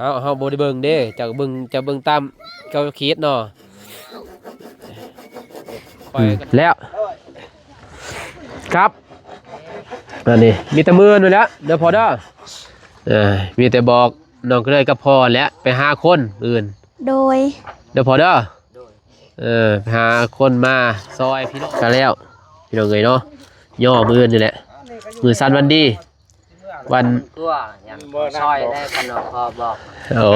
ເຮົາ ເຮົາບໍ່ໄດ້ເບິ່ງເດ້ ເຈົ້າເບິ່ງ ເຈົ້າເບິ່ງຕາມເຈົ້າຄິດເນາະ. ອືມ ແລ້ວ ຄັບ ອັນນີ້ມີແຕ່ມື້ອື່ນນີ້ແຫຼະເດີພໍ່ເດີ. ເອີ ມີແຕ່ບອກນ້ອງກະເລີຍກັບພໍ່ແຫຼະ ໄປຫາຄົນມື້ອື່ນ. ໂດຍ ເດີພໍ່ເດີ. ເອີ ໄປຫາຄົນມາຊ່ອຍພີ່ນ້ອງກັນແລ້ວ ພີ່ນ້ອງເອີຍເນາະ. ຍໍມື້ອື່ນນີ້ແຫຼະ ມື້ສັນວັນດີ ວັນ ຕົວຫຍັງຊ່ອຍໄດ້ ຄັນວ່າພໍ່ບອກ. ໂອ້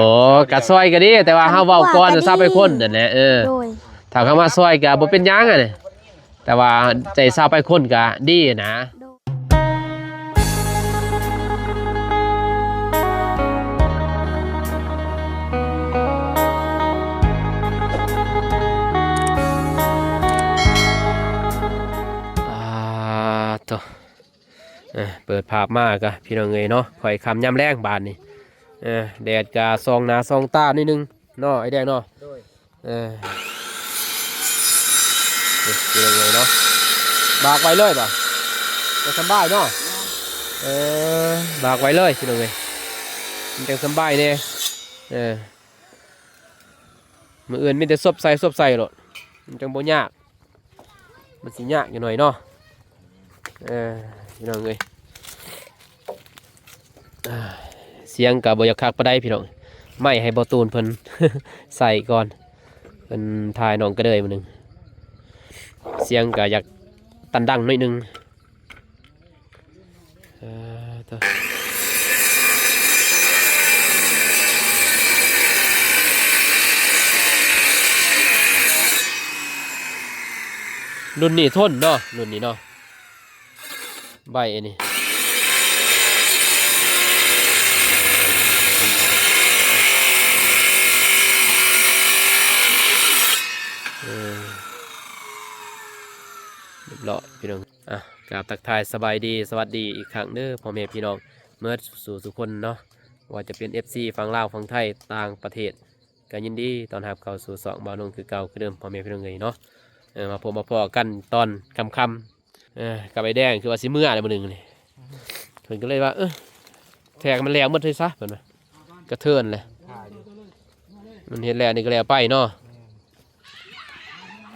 ກະຊ່ອຍກະດີ ແຕ່ວ່າເຮົາເວົ້າກ່ອນຊາວປາຍຄົນນັ້ນແຫຼະ. ເອີ ໂດຍ ຖ້າເຂົາມາຊ່ອຍກະບໍ່ເປັນຫຍັງຫັ້ນ ແຕ່ວ່າໃຈຊາວປາຍຄົນກະດີນະ. ໂດຍ ອ່າ ໂທ້ ເອີ ເປີດພາບມາກະ ພີ່ນ້ອງເອີຍເນາະ ຄ່ອຍຄ່ຳຍາມແລງບາດນີ້. ເອີ ແດດກະສ່ອງໜ້າສ່ອງຕາໜ້ອຍໜຶ່ງເນາະ ອ້າຍແດງເນາະ. ໂດຍ ເອີ ນີ້ ພີ່ນ້ອງເອີຍເນາະ ບາກໄວ້ເລີຍບໍ່ ຈັ່ງສະບາຍເນາະ. ເອີ ບາກໄວ້ເລີຍ ພີ່ນ້ອງເອີຍ ມັນຈັ່ງສະບາຍແດ່. ເອີ ມື້ອື່ນມີແຕ່ສົບໃສ່ ສົບໃສ່ໂລດ ມັນຈັ່ງບໍ່ຍາກ. ມັນຊິຍາກຢູ່ໜ້ອຍເນາະ ເອີ ພີ່ນ້ອງເອີຍ. ສຽງກະບໍ່ຢາກຄັກປານໃດພີ່ນ້ອງ ໄມ້ໃຫ້ບໍ່ຕູນເພິ່ນໃສ່ກ່ອນ ເພິ່ນຖ່າຍນ້ອງກະເລີຍມື້ໜຶ່ງ ສຽງກະຢາກຕັນດັງໜ້ອຍໜຶ່ງ. ເອີ ໂທ້ ລຸ້ນນີ້ທົນເນາະ ລຸ້ນນີ້ເນາະ ໃບອັນນີ້. ເອີ ຮຽບຮ້ອຍ ພີ່ນ້ອງ. ອ່ະ ກາບທັກທາຍສະບາຍດີ ສະຫວັດດີອີກຄັ້ງເດີ ພໍ່ແມ່ພີ່ນ້ອງເໝິດສູ່ສູ່ຄົນເນາະ ບໍ່ວ່າຈະເປັນເອັຟຊີຝັ່ງລາວ ຝັ່ງໄທ ຕ່າງປະເທດ ກໍຍິນດີຕ້ອນຮັບເຂົ້າສູ່ຊ່ອງບ່າວນົງຄືເກົ່າຄືເດີມ ພໍ່ແມ່ພີ່ນ້ອງເອີຍເນາະ. ເອີ ມາພົບມາພໍ້ກັນຕອນຄ່ຳໆ ເອີ ກັບອ້າຍແດງ ຄືວ່າຊິເມືອແລ້ວມື້ໜຶ່ງນີ້ ເພິ່ນກໍເລີຍວ່າ ເອີ ແທກມັນແລ້ວໝົດເລີຍຊະ ເພິ່ນວ່າ ກະເທີນແຫຼະ ມັນເຮັດແລ້ວນີ້ກໍແລ້ວໄປເນາະ.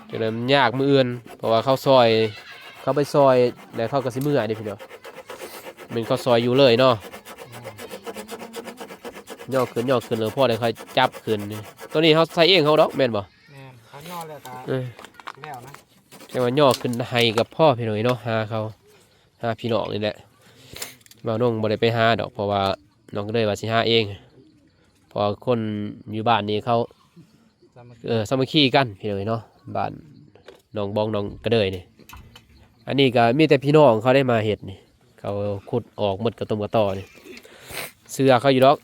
ຈະໄດ້ມັນຍາກມື້ອື່ນ ເພາະວ່າເຂົາຊ່ອຍ ເຂົາໄປຊ່ອຍແລ້ວເຂົາກໍຊິເມືອເດ້ພີ່ນ້ອງ ແມ່ນເຂົາຊ່ອຍຢູ່ເລີຍເນາະ. ຍໍຂຶ້ນ ຍໍຂຶ້ນ ແລ້ວພໍໄດ້ຄ່ອຍຈັບຂຶ້ນນີ້ ໂຕນີ້ເຮົາໃສ່ເອງເຮົາດອກ ແມ່ນບໍ່? ແມ່ນ ເຂົາຍໍແລ້ວກໍ ເອີ ແລ້ວນະ ແຕ່ວ່າຍໍຂຶ້ນໄຮ່ກໍພໍພີ່ນ້ອງເອີຍເນາະ ຫາເຂົາ ຫາພີ່ນ້ອງນີ້ແຫຼະ. ບ່າວນົງບໍ່ໄດ້ໄປຫາດອກ ເພາະວ່ານ້ອງກໍເລີຍວ່າຊິຫາເອງ ເພາະວ່າຄົນຢູ່ບ້ານນີ້ເຂົາ ສາມັກ ເອີ ສາມັກຄີກັນພີ່ນ້ອງເອີຍເນາະ ບ້ານໜອງບອງໜອງກະເດີຍນີ້. ອັນນີ້ກໍມີແຕ່ພີ່ນ້ອງເຂົາໄດ້ມາເຮັດນີ້ ເຂົາຂຸດອອກໝົດກະຕົມກະຕໍນີ້ ເຊື່ອເຂົາຢູ່ດອກ.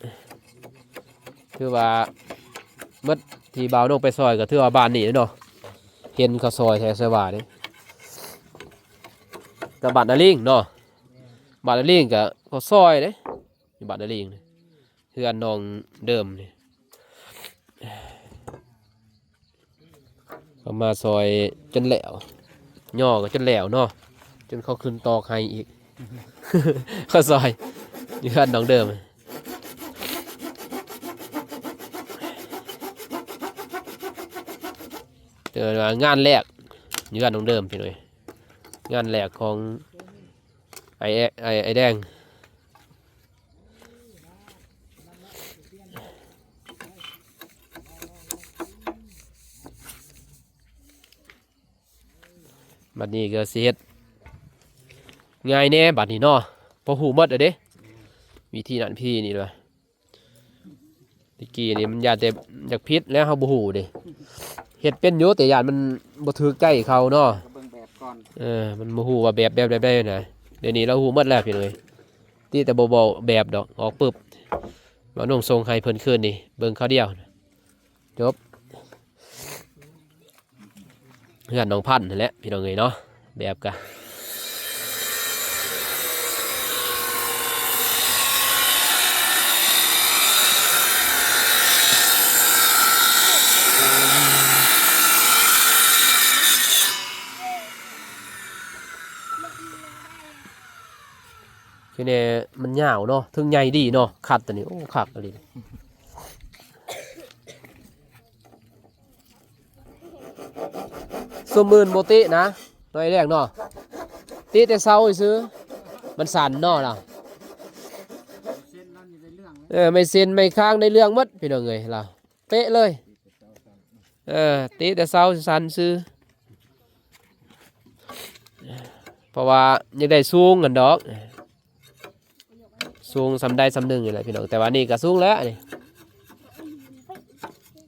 ຖືວ່າໝົດທີ່ບ່າວນົງໄປຊ່ອຍກໍຖືວ່າບ້ານນີ້ເນາະ ເຫັນເຂົາຊ່ອຍແທ້ຊ່ອຍວ່າເດ້ ກັບບ້ານນາລິງເນາະ ບ້ານນາລິງກໍເຂົາຊ່ອຍເດ້ ຢູ່ບ້ານນາລິງນີ້ ເຮືອນນ້ອງເດີມນີ້ ເຂົາມາຊ່ອຍຈົນແລ້ວ ຍໍກໍຈົນແລ້ວເນາະ ຈົນເຂົາຂຶ້ນຕອກໄຮ່ອີກ ເຂົາຊ່ອຍຢູ່ເຮືອນນ້ອງເດີມ. ແຕ່ວ່າງານແລກຢູ່ເຮືອນນ້ອງເດີມພີ່ນ້ອງເອີຍ ງານແລກຂອງອ້າຍແອ ອ້າຍ ອ້າຍແດງ. ບັດນີ້ກໍຊິເຮັດງ່າຍແດ່ບັດນີ້ເນາະ ເພາະຮູ້ໝົດແລ້ວເດ້ ວິທີນັ້ນວິທີນີ້ວ່າ ແຕ່ກີ້ນີ້ມັນຢ້ານແຕ່ຢາກຜິດແລ້ວ ເຮົາບໍ່ຮູ້ເດ້ ເຮັດເປັນຢູ່ ແຕ່ຢ້ານມັນບໍ່ຖືກໃຈເຂົາເນາະ ກໍເບິ່ງແບບກ່ອນ ເອີ ມັນບໍ່ຮູ້ວ່າແບບ ແບບ ແບບໃດນະ. ດຽວນີ້ລາວຮູ້ໝົດແລ້ວພີ່ນ້ອງເອີຍ ຕິແຕ່ບໍ່ເວົ້າແບບດອກ ອອກປຶບ ບ່າວນົງສົ່ງໃຫ້ເພິ່ນຄືນນີ້ ເບິ່ງຄາວດຽວ ຈົບ. ເຮືອນນ້ອງພັນຫັ້ນແຫຼະພີ່ນ້ອງເອີຍເນາະ ແບບກະ ຄືແນ່ ມັນຍາວເນາະ ເທິງໃຫຍ່ດີເນາະ ຄັດໂຕນີ້ ໂອ້ ຄັກອີ່ຫຼີ. ຕົວອື່ນບໍ່ຕິນະ ນ້ອຍແດງເນາະ ຕິແຕ່ເສົາຊື່ ມັນສັ່ນເນາະລາວ. ເອີ ໄມ້ເສັ້ນໄມ້ຄາງໄດ້ເລື່ອງໝົດ ພີ່ນ້ອງເອີຍ ລາວເປະເລີຍ. ເອີ ຕິແຕ່ເສົາສັ່ນຊື່ ເພາະວ່າຢາກໄດ້ສູງຫັ້ນດອກ. ສູງສ່ຳໃດສ່ຳໜຶ່ງນີ້ແຫຼະພີ່ນ້ອງ ແຕ່ວ່ານີ້ກໍສູງແລ້ວນີ້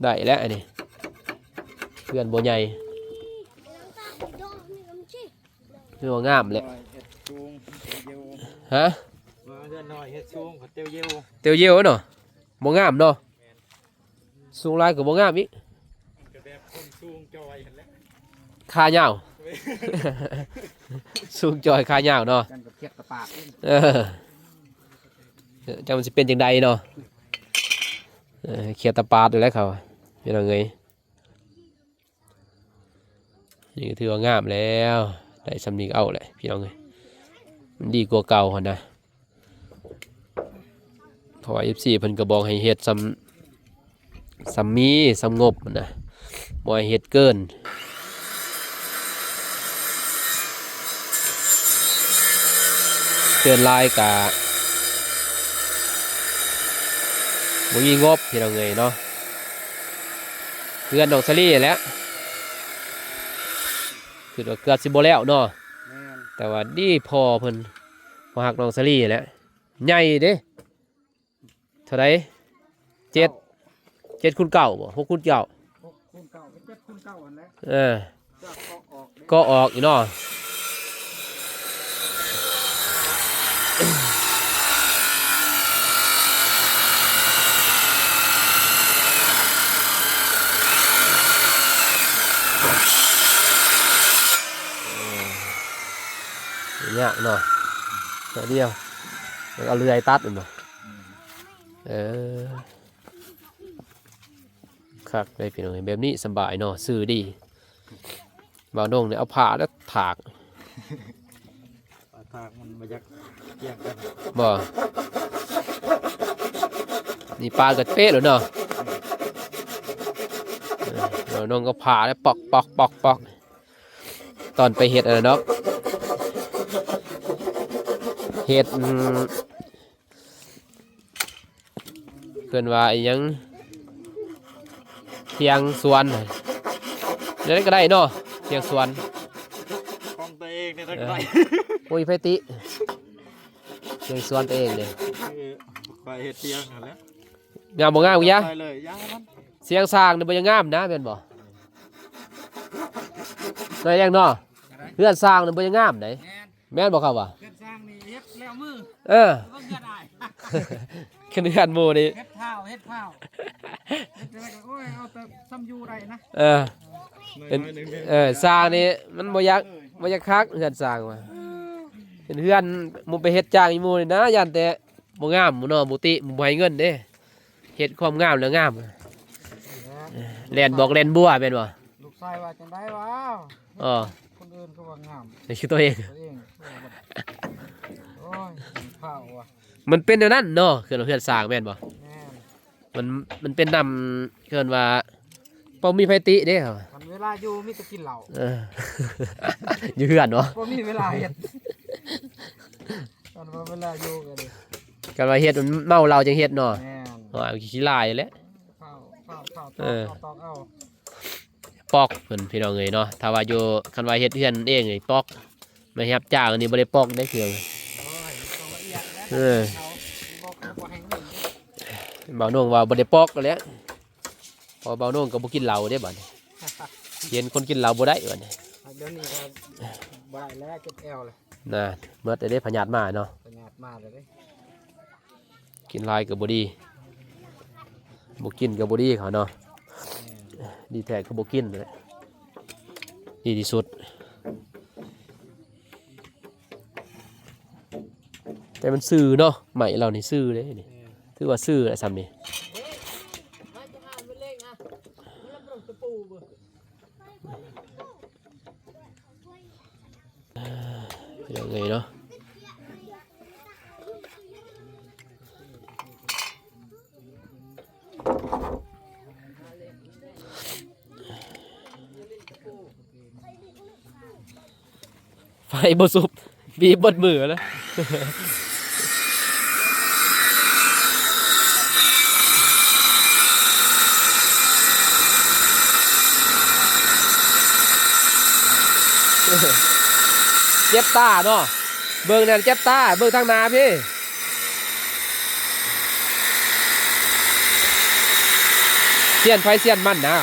ໄດ້ແລ້ວອັນນີ້ ເຮືອນບໍ່ໃຫຍ່ ຄືວ່າງາມແຫຼະ. ຮະ ວ່າເຮືອນນ້ອຍເຮັດສູງກໍເຕີວເຢວ ເຕີວເຢວເນາະ ບໍ່ງາມເນາະ. ສູງຫຼາຍກໍບໍ່ງາມອີກ ກໍແບບຄົນສູງຈ່ອຍຫັ້ນແຫຼະ ຂາຍາວ ສູງຈ່ອຍຂາຍາວເນາະ ຈັ່ງກັບຂຽດຕະປາດ. ເອີ ຈັກມັນຊິເປັນຈັ່ງໃດເນາະ ເອີ ຂຽດຕະປາດຢູ່ແລ້ວເຂົາ ພີ່ນ້ອງເອີຍ. ນີ້ກໍຖືວ່າງາມແລ້ວ ໄດ້ສ່ຳນີ້ກໍເອົາແຫຼະພີ່ນ້ອງເອີຍ ມັນດີກວ່າເກົ່າຫັ້ນນະ. ເພາະວ່າເອັຟຊີເພິ່ນກໍບອກໃຫ້ເຮັດສ່ຳ ສ່ຳມີສ່ຳງົບນະ ບໍ່ໃຫ້ເຮັດເກີນ ເກີນຫຼາຍກະບໍ່ມີງົບ ພີ່ນ້ອງເອີຍເນາະ. ເຮືອນນ້ອງສາລີແຫຼະ ຄິດວ່າເກືອບຊິບໍ່ແລ້ວເນາະ. ແມ່ນ ແຕ່ວ່າດີພໍ່ເພິ່ນ ພໍ່ຮັກນ້ອງສາລີແຫຼະ ໃຫຍ່ເດ້. ເທົ່າໃດ ເຈັດ ເຈັດຄູນເກົ້າບໍ່ ຫົກຄູນເກົ້າ ຫົກຄູນເກົ້າ ເຈັດຄູນເກົ້າຫັ້ນແຫຼະ. ເອີ ກໍອອກເນາະ ຍາກເນາະ ໜ້ອຍດຽວ ແລ້ວເອົາເລື່ອຍຕັດແມ່ນບໍ່? ເອີ ຄັກເດ້ພີ່ນ້ອງ ແບບນີ້ສະບາຍເນາະ ຊື່ດີ. ບ່າວນົງນີ້ເອົາຜ້າແລ້ວຖາກ ຖາກມັນບໍ່ຢາກກ່ຽງກັນບໍ່? ນີ້ປາດກໍເປະແລ້ວເນາະ. ເອີ ບ່າວນົງກໍຜ້າແລ້ວປອກໆໆ ຕອນໄປເຮັດອັນນັ້ນດອກ ເຮັດ ເພິ່ນວ່າອີ່ຫຍັງ ຖຽງສວນ ແນວໃດກໍໄດ້ເນາະ ຖຽງສວນ ຂອງຕົວເອງນີ້ກໍໄດ້ ບໍ່ມີໃຜຕິ ຖຽງສວນຕົວເອງເດ້. ຂ້ອຍເຮັດຖຽງຫັ້ນແຫຼະ ງາມບໍ່ງາມກໍຢ່າ ໄປເລີຍ ຢ່າມັນ ຖຽງສ້າງນີ້ບໍ່ຢາກງາມນະ ແມ່ນບໍ່? ນ້ອຍແດງເນາະ ເຮືອນສ້າງນີ້ບໍ່ຢາກງາມໃດ. ແມ່ນ ແມ່ນບໍ່ຄັບວ່າ ເຮືອນສ້າງນີ້ເຮັດແລ້ວມື ເອີ ເບິ່ງເຮືອນອ້າຍ ເຮັດເຮືອນໝູ່ນີ້ ເຮັດທ້າວ ເຮັດທ້າວ ເຮັດຈັ່ງໃດກໍ ໂອ້ຍ ເອົາແຕ່ຊ່ຳຢູ່ໄດ້ນະ. ເອີ ເປັນ ເອີ ສ້າງນີ້ມັນບໍ່ຢາກ ບໍ່ຢາກຄັກເຮືອນສ້າງວ່າ ເປັນເຮືອນໝູ່ໄປເຮັດຈ້າງອີ່ໝູ່ນີ້ນະ ຢ້ານແຕ່ບໍ່ງາມເນາະ ບໍ່ຕິ ບໍ່ໃຫ້ເງິນເດ້ ເຮັດຄວາມງາມແລ້ວງາມ ແລ່ນບອກແລ່ນບົວແມ່ນບໍ່? ລູກຊາຍວ່າຈັ່ງໃດວະ? ອໍ ຄົນອື່ນກໍວ່າງາມ ນີ້ຄືຕົວເອງ ຕົວເອງ ໂອ້ຍ ເຖົ້າວ່ະ ມັນເປັນແນວນັ້ນເນາະ ເຮືອນ ເຮືອນສ້າງແມ່ນບໍ່? ແມ່ນ ມັນ ມັນເປັນນຳ ເອີ້ນວ່າບໍ່ມີໃຜຕິເດ້ ຄັນເວລາຢູ່ມີແຕ່ກິນເຫຼົ້າ ເອີ ຢູ່ເຮືອນເນາະ ບໍ່ມີເວລາເຮັດ ຄັນວ່າເວລາຢູ່ກໍ ຄັນວ່າເຮັດມັນເມົາເຫຼົ້າຈຶ່ງເຮັດເນາະ ແມ່ນ ວ່າຂີ້ລ້າຍແຫຼະ ເຜົາ ເຜົາ ເຜົາ ເອີ ຕອກ ເອົາ ປອກເພິ່ນພີ່ນ້ອງເອີຍເນາະ ຖ້າວ່າຢູ່ ຄັນວ່າເຮັດເຮືອນເອງນີ້ປອກ ມາຮັບຈ້າງອັນນີ້ບໍ່ໄດ້ປອກເດ້ເທື່ອ ໂອ້ຍ ຕ້ອງລະອຽດແລ້ວ ເອີ ເຂົາບໍ່ ບໍ່ໃຫ້ເງິນ ບ່າວນົງວ່າບໍ່ໄດ້ປອກແຫຼະ ເພາະບ່າວນົງກໍບໍ່ກິນເຫຼົ້າເດ້ບັດນີ້ ເຫັນຄົນກິນເຫຼົ້າບໍ່ໄດ້ບັດນີ້ ດຽວນີ້ກໍບໍ່ໄດ້ແລ້ວ ເຈັບແອວແລ້ວ ນະ ໝົດເດ້ ພະຍາດມາເນາະ ພະຍາດມາແລ້ວເດ້. ກິນຫຼາຍກໍບໍ່ດີ ບໍ່ກິນກໍບໍ່ດີເຂົາເນາະ ແມ່ນ ດີແທ້ຄືບໍ່ກິນແຫຼະ ດີທີ່ສຸດ ແຕ່ມັນຊື່ເນາະ ໄມ້ເຫຼົ່ານີ້ຊື່ເດ້ນີ້ ແມ່ນ ຖືວ່າຊື່ແຫຼະຊ່ຳນີ້. ເປັນຈັ່ງໃດເນາະ? ໄຟບໍ່ສຸບ ບີບເບິດມືແລ້ວ. ເຈັບຕາເນາະ ເບິ່ງແນ່ ເຈັບຕາ ເບິ່ງທາງໜ້າພີ້. ຊຽນໃຜຊຽນມັນນະ.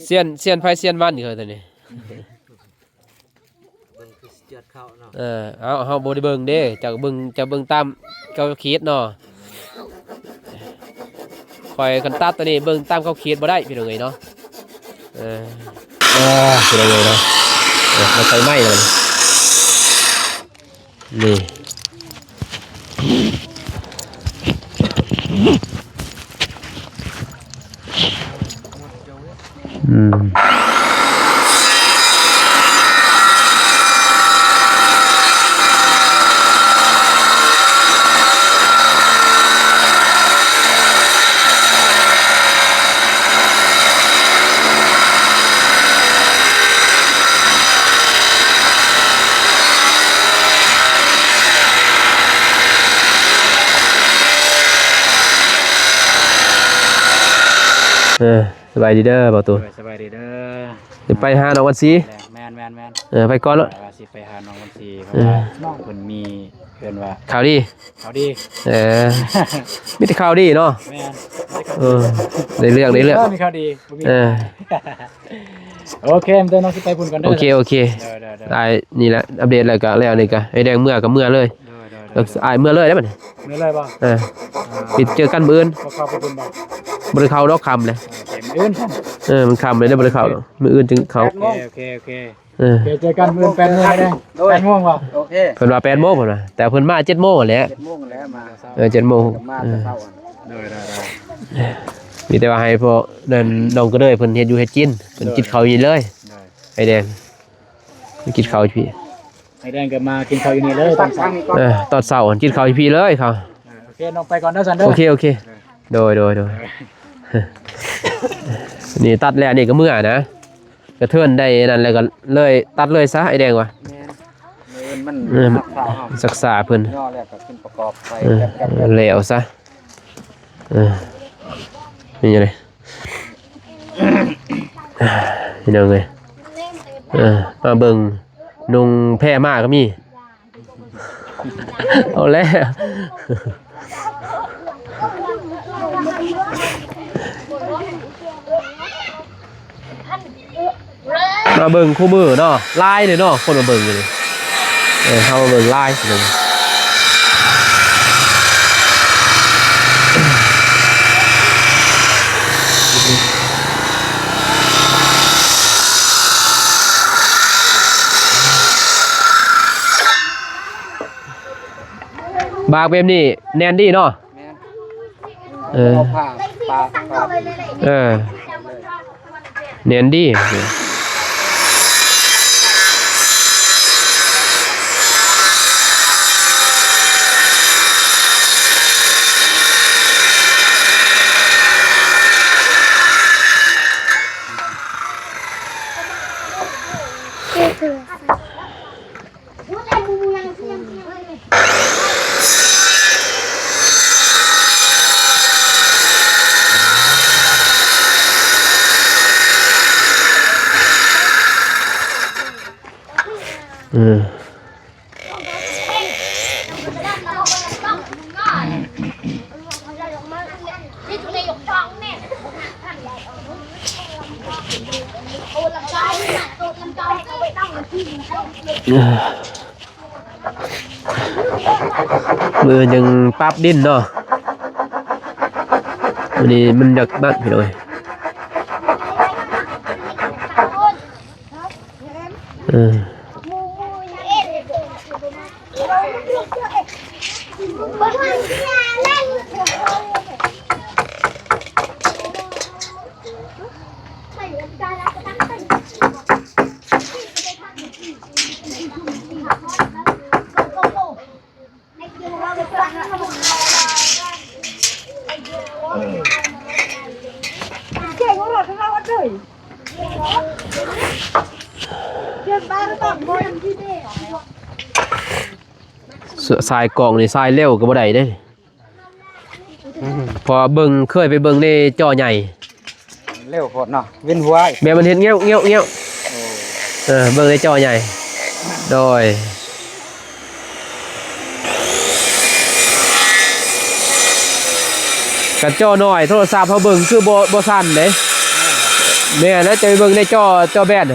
ຊຽນ ຊຽນໃຜຊຽນມັນເຂົາຕົວນີ້. ເບິ່ງຄືຊິຈວດເຂົ້າເນາະ. ເອີ ເອົາ ເຮົາບໍ່ໄດ້ເບິ່ງເດ້ ເຈົ້າເບິ່ງ ເຈົ້າເບິ່ງຕາມເຂົາຂີດເນາະ. ຂ້ອຍຄັນຕັດຕົວນີ້ເບິ່ງຕາມເຂົາຂີດບໍ່ໄດ້ ພີ່ນ້ອງເອີຍເນາະ. ເອີ ເອີ ພີ່ນ້ອງເອີຍເນາະ. ເອີ ມາໃສ່ໄມ້ແລ້ວນີ້. ອືມ. ເອີ ສະບາຍດີເດີ ບ່າວຕູນ. ໂດຍ ສະບາຍດີເດີ. ຊິໄປຫານ້ອງວັນສີ. ແມ່ນໆໆ. ເອີ ໄປກ່ອນເນາະ. ວ່າຊິໄປຫານ້ອງວັນສີ ເພາະວ່ານ້ອງເພິ່ນມີ ເອີ້ນວ່າຂ່າວດີ. ຂ່າວດີ. ເອີ ມີແຕ່ຂ່າວດີເນາະ. ແມ່ນ. ເອີ ໄດ້ເລື່ອງ ໄດ້ເລື່ອງ. ເອີ ມີຂ່າວດີ ບໍ່ມີ. ເອີ ໂອເຄ ເດີ ນ້ອງຊິໄປພຸ້ນກ່ອນເດີ. ໂອເຄ ໂອເຄ. ໄດ້ ນີ້ແຫຼະ ອັບເດດແລ້ວກະແລ້ວ ນີ້ກະໄອ້ແດງເມືອກະເມືອເລີຍ. ໂດຍໆໆ. ອ້າຍເມືອເລີຍໄດ໋ບັດນີ້. ເມືອເລີຍບໍ່? ເອີ ອ່າ ໄປເຈີກັນມື້ອື່ນ. ບໍ່ເຂົ້າໄປບຸນບໍ່? ບໍ່ໄດ້ເຂົ້າດອກ ຄ່ຳແລ້ວ. ເອີ ມື້ອື່ນ. ເອີ ມັນຄ່ຳແລ້ວ ບໍ່ໄດ້ເຂົ້າດອກ ມື້ອື່ນຈຶ່ງເຂົ້າ. ໂອເຄ ໂອເຄ ໂອເຄ. ເອີ ໂອເຄ ເຈີກັນມື້ແປດໂມງແລ້ວເດ້. ໂດຍ ແປດໂມງບໍ່? ໂອເຄ. ເພິ່ນວ່າແປດໂມງເພິ່ນວ່າ ແຕ່ເພິ່ນມາເຈັດໂມງຫັ້ນແຫຼະ. ເຈັດໂມງແລ້ວມາ. ເອີ ເຈັດໂມງ. ເອີ ມາແຕ່ເຊົ້າ. ໂດຍໆໆ. ມີແຕ່ວ່າໃຫ້ພວກນັ້ນ ນ້ອງກະເດີຍເພິ່ນເຮັດຢູ່ເຮັດກິນ ເພິ່ນກິນເຂົ້າຢູ່ນີ້ເລີຍ. ໂດຍ ໄອ້ແດງ ກິນເຂົ້າຢູ່ພີ້. ໄອ້ແດງກໍມາກິນເຂົ້າຢູ່ນີ້ເລີຍຕອນເຊົ້າ. ເອີ ຕອນເຊົ້າກິນເຂົ້າຢູ່ພີ້ເລີຍເຂົາ. ເອີ ໂອເຄ ນ້ອງໄປກ່ອນເດີຊັ້ນເດີ. ໂອເຄ ໂອເຄ. ໂດຍ ໂດຍ ໂດຍ. ນີ້ຕັດແລ້ວ ນີ້ກໍເມືອນະ. ກະເທີນໄດ້ນັ້ນແລ້ວກໍເລີຍຕັດເລີຍຊະ ໄອ້ແດງວ່າ. ແມ່ນ. ມື້ອື່ນມັນ ເອີ ຮັກສາເຮົາ ຮັກສາເພິ່ນ. ຍໍແລ້ວກໍຂຶ້ນປະກອບໃສ່. ເອີ ແລ້ວຊະ. ເອີ ນີ້ເລີຍ ພີ່ນ້ອງເອີຍ. ເອີ ມາເບິ່ງ ນຸ່ງແພມາກໍມີ. ເອົາແລ້ວ ມາເບິ່ງຄູ່ມື້ເນາະ ຫຼາຍເລີຍເນາະ ຄົນມາເບິ່ງຢູ່ນີ້. ເອີ ເຮົາມາເບິ່ງຫຼາຍ. ບາກແບບນີ້ແໜ້ນດີເນາະ. ແມ່ນ. ເອີ ເອົາຜ້າປາ ປາ ເອີ ແໜ້ນດີ. ເອີ. ມື້ອື່ນຍັງປັບດິນເນາະ. ມື້ນີ້ມັນຢາກນັ້ນ ພີ່ນ້ອງເອີຍ. ເອີ. ສາຍກ້ອງນີ້ສາຍເລັວກໍບໍ່ໄດ້ເດ້. ອືມ ເພາະວ່າເບິ່ງ ເຄີຍໄປເບິ່ງໃນຈໍໃຫຍ່ ເລັວໂພດເນາະ ເວັນຫົວ ແບບມັນເຮັດແງ້ວໆໆ ໂອ້ ເອີ ເບິ່ງໃນຈໍໃຫຍ່ ໂດຍ ກັບຈໍນ້ອຍໂທລະສັບເຮົາເບິ່ງຄືບໍ່ ບໍ່ສັ່ນເດ້ ແມ່ນແລ້ວ ຈະໄປເບິ່ງໃນຈໍ ຈໍແບນ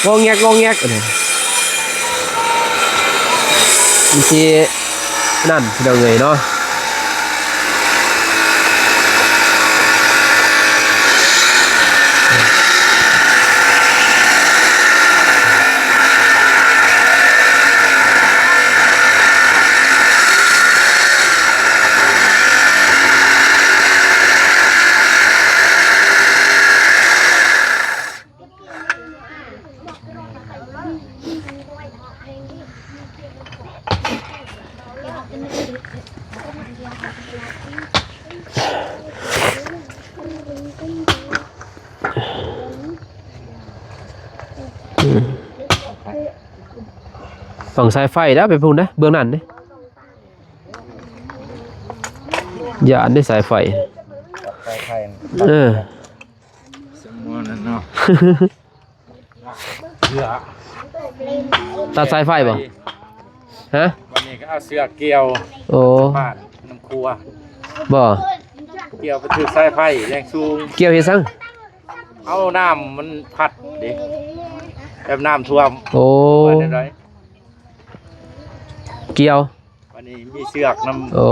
ງອແງກ ງອແງກ ມັນຊິ ນັ້ນ ພີ່ນ້ອງເອີຍເນາະ. ອືມ ຕ້ອງສາຍໄຟແລ້ວ ໄປພຸ້ນເດ້ ເບື້ອງນັ້ນເດ້ ຢ້ານເດ້ສາຍໄຟ ສາຍໄຟ ເອີ ສຳມວນນັ້ນເນາະ ເສືອ ຕັດສາຍໄຟບໍ່? ຮະ? ວັນນີ້ກໍເອົາເຊືອກກ່ຽວ ໂອ້ ບ້ານນ້ຳຄົວ ບໍ່? ກ່ຽວໄປຖືກສາຍໄຟແຮງສູງ ກ່ຽວເຮັດຫຍັງ? ເອົານ້ຳມັນພັດເດ້ ແບບນ້ຳຖ້ວມ ໂອ້ ວ່າແນວໃດ? ກ່ຽວ ອັນນີ້ມີເຊືອກນຳ ໂອ້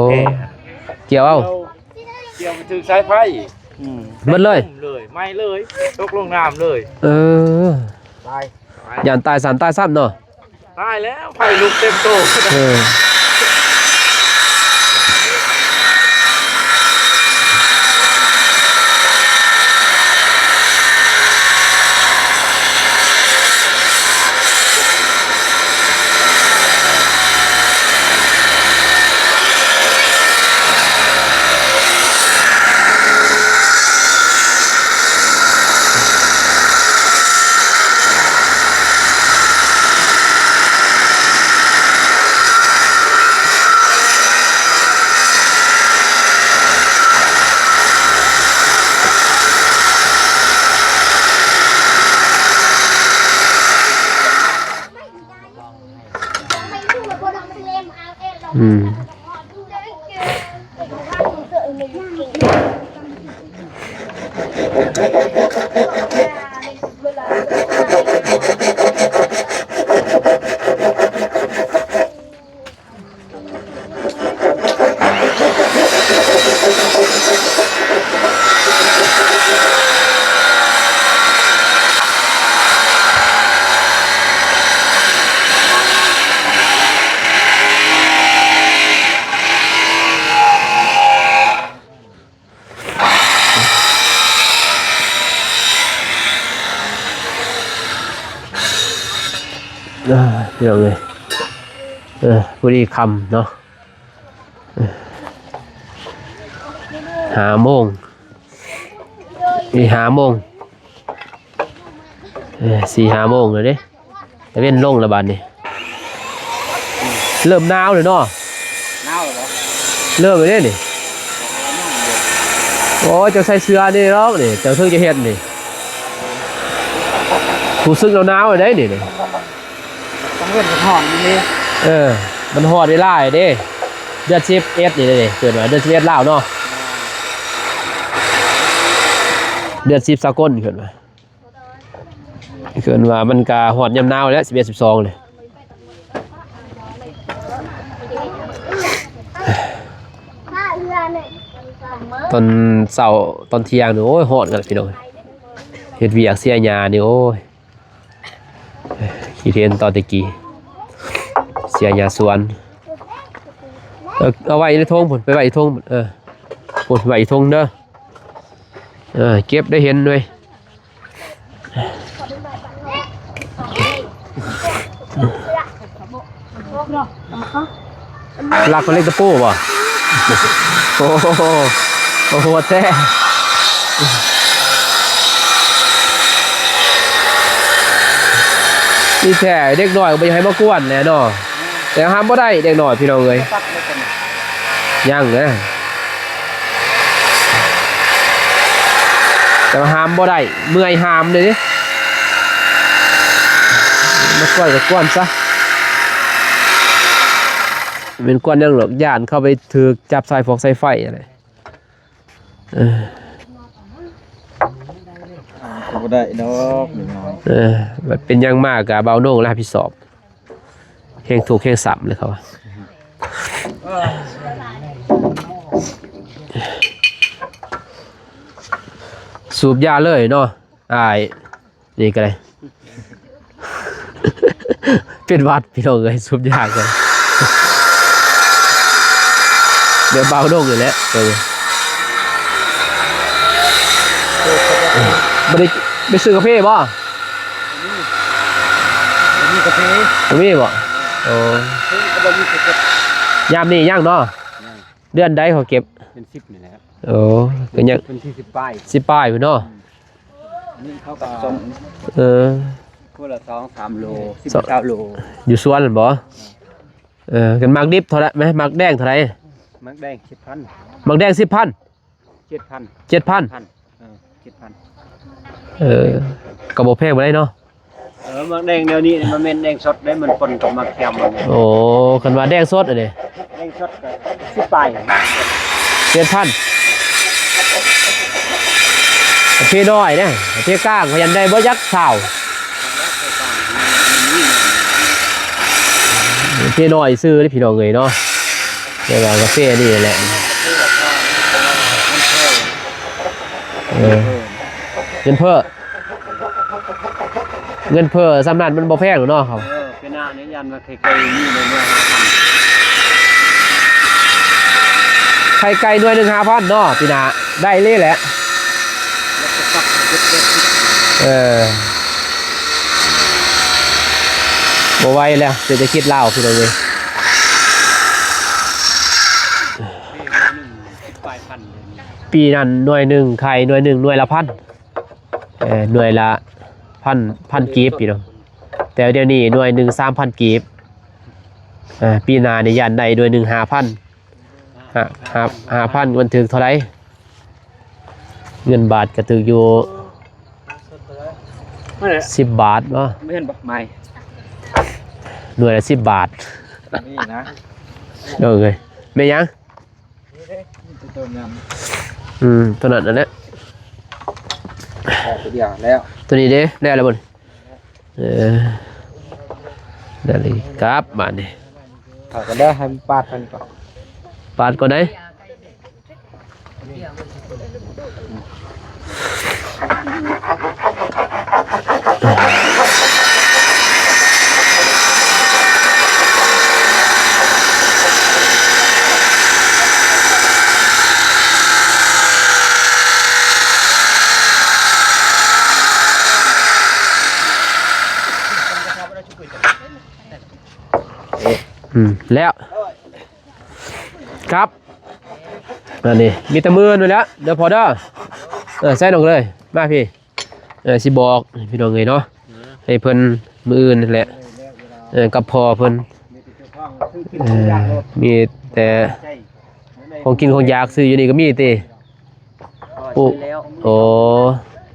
ແພ ກ່ຽວເອົາ ກ່ຽວໄປຖືກສາຍໄຟ ອືມ ເບິດເລີຍ ເລີຍ ໄໝ້ເລີຍ ຕົກລົງນ້ຳເລີຍ ເອີ ຕາຍ ຢ້ານຕາຍ ຢ້ານຕາຍຊ້ຳເນາະ ຕາຍແລ້ວ ໄຟລຸກເຕັມໂຕ ເອີ. ອືມ ອ່າ ພີ່ນ້ອງເອີຍ ເອີ ພໍດີຄ່ຳເນາະ ຫ້າໂມງ ນີ້ຫ້າໂມງ ເອີ ສີ່ຫ້າໂມງແລ້ວເດ້ ຕາເວັນລົງແລ້ວບາດນີ້ ເລີ່ມໜາວແລ້ວເນາະ ໜາວແລ້ວບໍ່? ເລີ່ມແລ້ວເດ້ນີ້ ໂອ້ຍ ເຈົ້າໃສ່ເສື້ອນີ້ດອກນີ້ ເຈົ້າເຖິງຈະເຮັດນີ້ ຮູ້ສຶກໜາວໆແລ້ວເດ້ນີ້ ກາງເວັນກໍຮ້ອນຢູ່ນີ້ ເອີ ມັນຮອດເວລາແລ້ວເດ້ ເດືອນສິບເອັດນີ້ເດ້ ເອີ້ນວ່າເດືອນສິບເອັດລາວເນາະ ເດືອນສິບສາກົນ ເອີ້ນວ່າ ເອີ້ນວ່າມັນກະຮອດຍາມໜາວແລ້ວ ສິບເອັດ ສິບສອງນີ້ ຕອນເຊົ້າຕອນທ່ຽງນີ້ ໂອ້ຍ ຮ້ອນກັນພີ່ນ້ອງ ເຮັດວຽກເສຍຫຍ້ານີ້ ໂອ້ຍ ຄິດເຫັນຕອນແຕ່ກີ້ ເສຍຫຍ້າສວນ ເອີ ເອົາໄວ້ໃນຖົງພຸ້ນ ໄປໄວ້ໃນຖົງ ເອີ ພຸ້ນ ໄວ້ໃນຖົງເດີ ເອີ ເກັບໄດ້ເຫັນເວີຍ ລັກເຫຼັກຕະປູບໍ່? ໂອ້ໂຫ ໂຫດແທ້ ນີ້ແທ້ ເດັກນ້ອຍກໍບໍ່ຢາກໃຫ້ມາກວນແຫຼະເນາະ ແຕ່ຫ້າມບໍ່ໄດ້ເດັກນ້ອຍ ພີ່ນ້ອງເອີຍ ຍັງນະ ແຕ່ວ່າຫ້າມບໍ່ໄດ້ ເມື່ອຍຫ້າມເດ້ ມາກວນກໍກວນຊະ ແມ່ນກວນຫຍັງດອກ ຢ້ານເຂົ້າໄປຖືກຈັບສາຍຟອກສາຍໄຟຫັ້ນແຫຼະ. ເອີ ກໍບໍ່ໄດ້ດອກ ເອີ ບັດເປັນຫຍັງມາກະບ່າວໂໜ່ງລະຮັບຜິດຊອບ ແຮງທຸກແຮງຊ້ຳເລີຍເຂົາວ່າ ສູບຢາເລີຍເນາະ ອ້າຍ ນີ້ກໍໄດ້ ເປັນຫວັດພີ່ນ້ອງເອີຍ ສູບຢາກ່ອນ ແບບບ່າວດົງນີ້ແຫຼະ ເອີ ບໍ່ໄດ້ໄປຊື້ກາເຟບໍ່? ບໍ່ມີກາເຟ ບໍ່ມີບໍ່? ໂອ້ ກໍບໍ່ມີກາເຟ ຍາມນີ້ຍັງເນາະ ຍັງ ເດືອນໃດເຂົາເກັບ? ເດືອນສິບນີ້ແຫຼະ ໂອ້ ກໍຍັງ ເປັນສິບປາຍ ສິບປາຍພຸ້ນເນາະ ອືມ ນີ້ເຂົາກໍສົ່ງ ເອີ ຄົນລະສອງສາມໂລ ສິບຊາວໂລ ຢູ່ສວນຫັ້ນບໍ່? ເອີ ກັນໝາກດິບເທົ່າໃດ? ໝາກແດງເທົ່າໃດ? ໝາກແດງເຈັດພັນ ໝາກແດງສິບພັນ ເຈັດພັນ ເຈັດພັນ ເອີ ເຈັດພັນ ເອີ ກໍບໍ່ແພງປານໃດເນາະ ເອີ ໝາກແດງແນວນີ້ມັນແມ່ນແດງສົດເດ້ ມັນປົນກັບໝາກຂຽມມັນ ໂອ້ ຄັນວ່າແດງສົດອັນນີ້ ແດງສົດກໍສິບປາຍ ເຈັດພັນ ປະເພດນ້ອຍເດ້ ປະເພດກາງກໍຍັງໄດ້ບໍ່ຈັກຊາວ ປະເພດນ້ອຍຊື່ເດ້ພີ່ນ້ອງເອີຍເນາະ ແຕ່ວ່າກາເຟນີ້ແຫຼະ ເອີ ເງິນເຟີ້ ເງິນເຟີ້ສ່ຳນັ້ນມັນບໍ່ແພງດອກເນາະ ເອີ ເປັນອາ ໃນຢ້ານວ່າໄຂ່ໄກ່ມີໃນເມືອງຫ້າພັນ ໄຂ່ໄກ່ໜ່ວຍໜຶ່ງຫ້າພັນເນາະ ປີໜ້າໄດ້ເລີຍແຫຼະ ເອີ ບໍ່ໄຫວແລ້ວ ເສດຖະກິດລາວ ພີ່ນ້ອງເອີຍ ປີນັ້ນໜ່ວຍໜຶ່ງ ໄຂ່ໜ່ວຍໜຶ່ງ ໜ່ວຍລະພັນ ເອີ ໜ່ວຍລະພັນ ພັນກີບພີ່ນ້ອງ ແຕ່ດຽວນີ້ໜ່ວຍໜຶ່ງສາມພັນກີບ ເອີ ປີໜ້ານີ້ຢ້ານໄດ້ໜ່ວຍໜຶ່ງຫ້າພັນ ຫ້າ ຫ້າ ຫ້າພັນມັນຖືກເທົ່າໃດ? ເງິນບາດກໍຖືກຢູ່ສິບບາດເນາະ ແມ່ນບໍ່? ໄມ້ ໜ່ວຍລະສິບບາດ ນີ້ນະ ເອີ ແມ່ນຫຍັງ? ອືມ ຕົວນັ້ນນັ້ນແຫຼະ ຕົວດຽວແລ້ວ ຕົວນີ້ເດ້ ໄດ້ແລ້ວບໍ່ນີ້? ເອີ ໄດ້ເລີຍ ກັບບາດນີ້ ເອົາກໍໄດ້ ໃຫ້ມັນປາດມັນກ່ອນ ປາດກ່ອນໄດ໋. ອືມ ແລ້ວ ຄັບ ອັນນີ້ມີແຕ່ມື້ອື່ນພຸ້ນແຫຼະ ເດີພໍ່ເດີ ເອີ ໃສ່ນ້ອງເລີຍ ມາພີ້ ເອີ ຊິບອກພີ່ນ້ອງເອີຍເນາະ ໃຫ້ເພິ່ນມື້ອື່ນຫັ້ນແຫຼະ ເອີ ກັບພໍ່ເພິ່ນ ເອີ ມີແຕ່ຂອງກິນຂອງຢາກ ຊື້ຢູ່ນີ້ກໍມີຕິ ໂອ້ ຊື້ແລ້ວ ໂອ້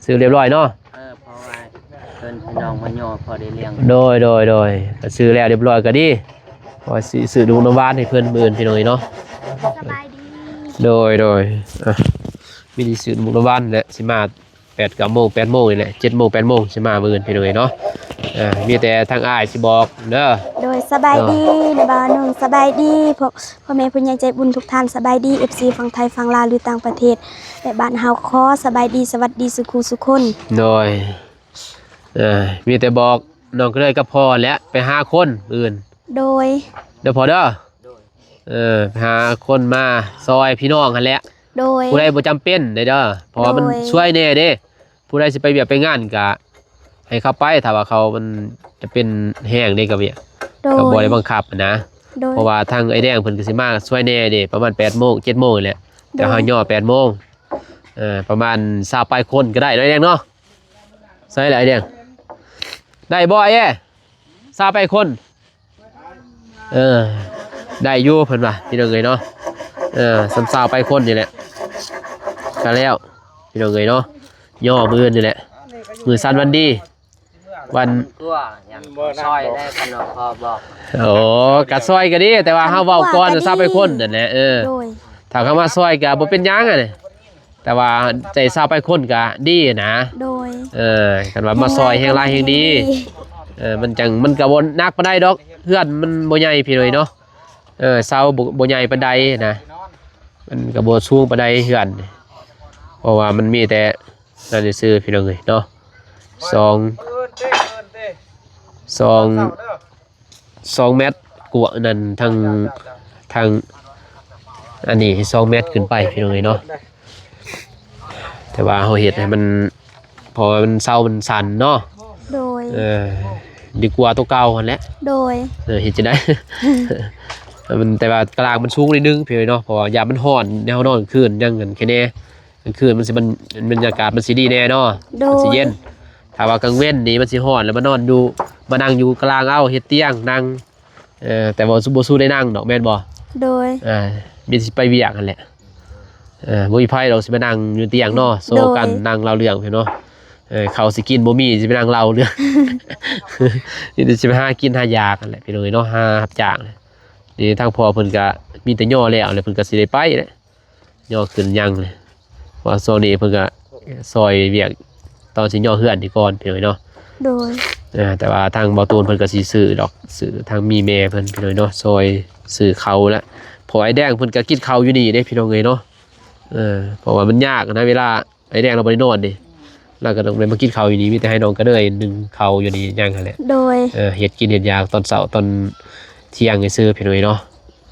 ຊື້ຮຽບຮ້ອຍເນາະ ເອີ ເພາະວ່າເພິ່ນພີ່ນ້ອງມາຍໍພໍໄດ້ລ້ຽງ ໂດຍ ໂດຍ ໂດຍ ກໍຊື້ແລ້ວຮຽບຮ້ອຍກໍດີ ເພາະວ່າຊິຊື້ນ້ຳໝາກນ້ຳຫວານໃຫ້ເພິ່ນມື້ອື່ນພີ່ນ້ອງເອີຍເນາະ ສະບາຍດີ ໂດຍ ໂດຍ ອ່ະ ມີແຕ່ຊື້ນ້ຳໝາກນ້ຳຫວານແຫຼະ ຊິມາແປດເກົ້າໂມງ ແປດໂມງນີ້ແຫຼະ ເຈັດໂມງ ແປດໂມງ ຊິມາມື້ອື່ນພີ່ນ້ອງເອີຍເນາະ ອ່າ ມີແຕ່ທາງອ້າຍຊິບອກເດີ ໂດຍ ສະບາຍດີ ເນາະ ນະບ່າວໜຸ່ງ ສະບາຍດີ ພໍ່ ພໍ່ແມ່ຜູ້ໃຫຍ່ໃຈບຸນທຸກທ່ານ ສະບາຍດີ ເອັຟຊີ ຝັ່ງໄທ ຝັ່ງລາວ ຫຼື ຕ່າງປະເທດ ແລະ ບ້ານເຮົາ ຂໍສະບາຍດີ ສະຫວັດດີສູ່ຄູ່ສູ່ຄົນ ໂດຍ ເອີ ມີແຕ່ບອກນ້ອງເຄີຍກັບພໍ່ແຫຼະ ໄປຫາຄົນມື້ອື່ນ ໂດຍ ເດີພໍ່ເດີ ເອີ ໄປຫາຄົນມາຊ່ອຍພີ່ນ້ອງຫັ້ນແຫຼະ ໂດຍ ຜູ້ໃດບໍ່ຈຳເປັນເດີ ເພາະວ່າມັນ ໂດຍ ຊ່ວຍແດ່ເດ້ ຜູ້ໃດຊິໄປວຽກໄປງານກະໃຫ້ເຂົາໄປ ຖ້າວ່າເຂົາມັນຈະເປັນແຮງເດ້ກະວຽກ ໂດຍ ກະບໍ່ໄດ້ບັງຄັບນະ ໂດຍ ເພາະວ່າທາງອ້າຍແດງເພິ່ນກະຊິມາຊ່ວຍແດ່ເດ້ ປະມານແປດໂມງ ເຈັດໂມງນີ້ແຫຼະ ແຕ່ເຮົາຍໍແປດໂມງ ເອີ ປະມານຊາວປາຍຄົນກໍໄດ້ເນາະ ອ້າຍແດງເນາະ. ໃສ່ລະອ້າຍແດງ ໄດ້ບໍ່ອ້າຍແດງ ຊາວປາຍຄົນ? ເອີ ໄດ້ຢູ່ເພິ່ນວ່າ ພີ່ນ້ອງເອີຍເນາະ. ເອີ ສ່ຳຊາວປາຍຄົນນີ້ແຫຼະ ກໍແລ້ວ ພີ່ນ້ອງເອີຍເນາະ. ຍໍມື້ອື່ນນີ້ແຫຼະ ມື້ສັນວັນດີ ວັນ ກວ່າຫຍັງ ບໍ່ນັບ ຊ່ອຍ ບໍ່ ໄດ້ ຄັນວ່າພໍບອກ. ໂອ້ ກະຊ່ອຍກໍດີ ແຕ່ວ່າເຮົາເວົ້າກ່ອນ ກະຊາວປາຍຄົນນັ້ນແຫຼະ. ເອີ ໂດຍ ຖ້າເຂົາມາຊ່ອຍກໍບໍ່ເປັນຫຍັງ ອັນນີ້ ແຕ່ວ່າໃຈຊາວປາຍຄົນກໍດີນະ. ໂດຍ ເອີ ຄັນວ່າມາຊ່ອຍແຮງຫຼາຍແຮງດີ. ເອີ ມັນຈັ່ງ ມັນກໍບໍ່ໜັກປານໃດດອກ ເຮືອນມັນບໍ່ໃຫຍ່ ພີ່ນ້ອງເນາະ. ເອີ ເສົາບໍ່ ບໍ່ໃຫຍ່ປານໃດນະ ມັນກໍບໍ່ສູງປານໃດເຮືອນ ເພາະວ່າມັນມີແຕ່ນັ້ນຊື່ໆ ພີ່ນ້ອງເອີຍເນາະ. ສອງ ສອງ ສອງແມັດກວ່ານັ້ນ ທັງ ທັງອັນນີ້ສອງແມັດຂຶ້ນໄປ ພີ່ນ້ອງເອີຍເນາະ. ແຕ່ວ່າເຮົາເຮັດໃຫ້ມັນ ເພາະວ່າມັນເສົາມັນສັ້ນເນາະ. ໂດຍ ເອີ ດີກວ່າຕົວເກົ່າຫັ້ນແຫຼະ. ໂດຍ ເອີ ເຮັດຈັ່ງໃດ ມັນ ແຕ່ວ່າຕາລາງມັນສູງໜ້ອຍໜຶ່ງ ພີ່ນ້ອງເນາະ ເພາະວ່າຢ້ານມັນຮ້ອນ ແນວເຮົານອນກາງຄືນ ຫຍັງຫັ້ນແຄ່ແນ່. ກາງຄືນມັນຊິ ມັນ ບັນຍາກາດມັນຊິດີແນ່ເນາະ. ໂດຍ ມັນຊິເຢັນ. ຖ້າວ່າກາງເວັນນີ້ມັນຊິຮ້ອນ ແລ້ວມານອນຢູ່ ມານັ່ງຢູ່ຕາລາງເອົາ ເຮັດຕຽງນັ່ງ. ເອີ ແຕ່ວ່າບໍ່ສູ້ໄດ້ນັ່ງດອກ ແມ່ນບໍ່? ໂດຍ ເອີ ມີແຕ່ຊິໄປວຽກຫັ້ນແຫຼະ. ເອີ ບໍ່ມີໃຜດອກຊິມານັ່ງຢູ່ຕຽງເນາະ ໂຊກັນ ໂດຍ ນັ່ງເລົ່າເລື່ອງ ພີ່ນ້ອງເນາະ. ເອີ ເຂົ້າຊິກິນບໍ່ມີ ຊິໄປນັ່ງເລົ່າເລື່ອງ ມີແຕ່ຊິໄປຫາກິນຫາຢາກຫັ້ນແຫຼະ ພີ່ນ້ອງເອີຍເນາະ ຫາຮັບຈ້າງ. ນີ້ທາງພໍ່ເພິ່ນກະມີແຕ່ຍໍແລ້ວ ແລ້ວເພິ່ນກະຊິໄດ້ໄປແຫຼະ. ຍໍຂຶ້ນຍັງເລີຍ ເພາະວ່າຊ່ວງນີ້ເພິ່ນກະຊ່ອຍວຽກຕອນຊິຍໍເຮືອນນີ້ກ່ອນ ພີ່ນ້ອງເນາະ. ໂດຍ ເອີ ແຕ່ວ່າທາງເບົາຕູນເພິ່ນກະຊິຊື້ດອກ ຊື້ທາງມີແມ່ເພິ່ນ ພີ່ນ້ອງເນາະ ຊ່ອຍຊື້ເຂົ້າແຫຼະ. ເພາະອ້າຍແດງເພິ່ນກະກິນເຂົ້າຢູ່ນີ້ເດ້ ພີ່ນ້ອງເອີຍເນາະ. ເອີ ເພາະວ່າມັນຍາກນະ ເວລາອ້າຍແດງລາວບໍ່ໄດ້ນອນເດ້ ລາວກະຕ້ອງໄດ້ມາກິນເຂົ້າຢູ່ນີ້ ມີແຕ່ໃຫ້ນ້ອງກະເດີຍໜຶ້ງເຂົ້າຢູ່ນີ້ຢ່າງຫັ້ນແຫຼະ. ໂດຍ ເອີ ເຮັດກິນເຮັດຢາກຕອນເຊົ້າຕອນທ່ຽງໃຫ້ຊື້ ພີ່ນ້ອງເອີຍເນາະ.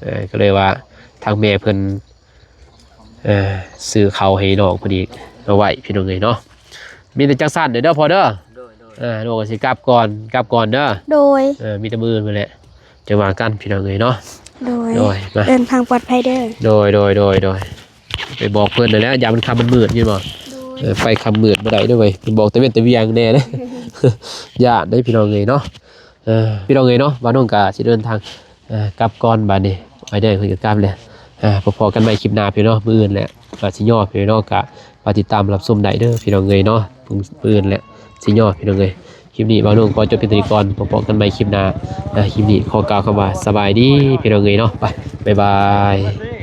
ເອີ ກະເລີຍວ່າທາງແມ່ເພິ່ນ ເອີ ຊື້ເຂົ້າໃຫ້ນ້ອງເພິ່ນອີກເອົາໄວ້ ພີ່ນ້ອງເອີຍເນາະ. ມີແຕ່ຈັ່ງຊັ້ນເດີພໍ່ເດີ. ໂດຍ ໂດຍ ເອີ ນ້ອງກະຊິກັບກ່ອນ ກັບກ່ອນເດີ. ໂດຍ ເອີ ມີແຕ່ມື້ອື່ນພຸ້ນແຫຼະ ຈັ່ງວ່າກັນ ພີ່ນ້ອງເອີຍເນາະ. ໂດຍ ໂດຍ ມາ ເດີນທາງປອດໄພເດີ. ໂດຍ ໂດຍ ໂດຍ ໂດຍ ໄປບອກເພິ່ນນັ້ນແຫຼະ ຢ້ານມັນຄ່ຳມັນມືດ ຍິນບໍ່? ໂດຍ ເອີ ໄປຄ່ຳມືດບໍ່ໄດ້ເດີເວີຍ ໄປບອກແຕ່ເວັນແຕ່ວຽງແດ່ເດີ ຢ້ານເດ້ ພີ່ນ້ອງເອີຍເນາະ. ເອີ ພີ່ນ້ອງເອີຍເນາະ ບ່າວນົງກະຊິເດີນທາງ ເອີ ກັບກ່ອນບາດນີ້ ອ້າຍແດງເພິ່ນກະກັບແລ້ວ. ພໍ້ກັນໃໝ່ຄລິບໜ້າ ພີ່ນ້ອງເນາະ ມື້ອື່ນແຫຼະ ວ່າຊິຍໍ ພີ່ນ້ອງເນາະ ກະຝາກຕິດຕາມຮັບຊົມໄດ້ເດີ ພີ່ນ້ອງເອີຍເນາະ. ມື້ອື່ນແຫຼະຊິຍໍ ພີ່ນ້ອງເອີຍ. ຄລິບນີ້ບ່າວນົງຂໍຈົບພຽງເທົ່ານີ້ກ່ອນ ພໍ້ກັນໃໝ່ຄລິບໜ້າ. ຄລິບນີ້ຂໍກ່າວຄຳວ່າສະບາຍດີ ພີ່ນ້ອງເອີຍເນາະ. ໄປ ບາຍບາຍ.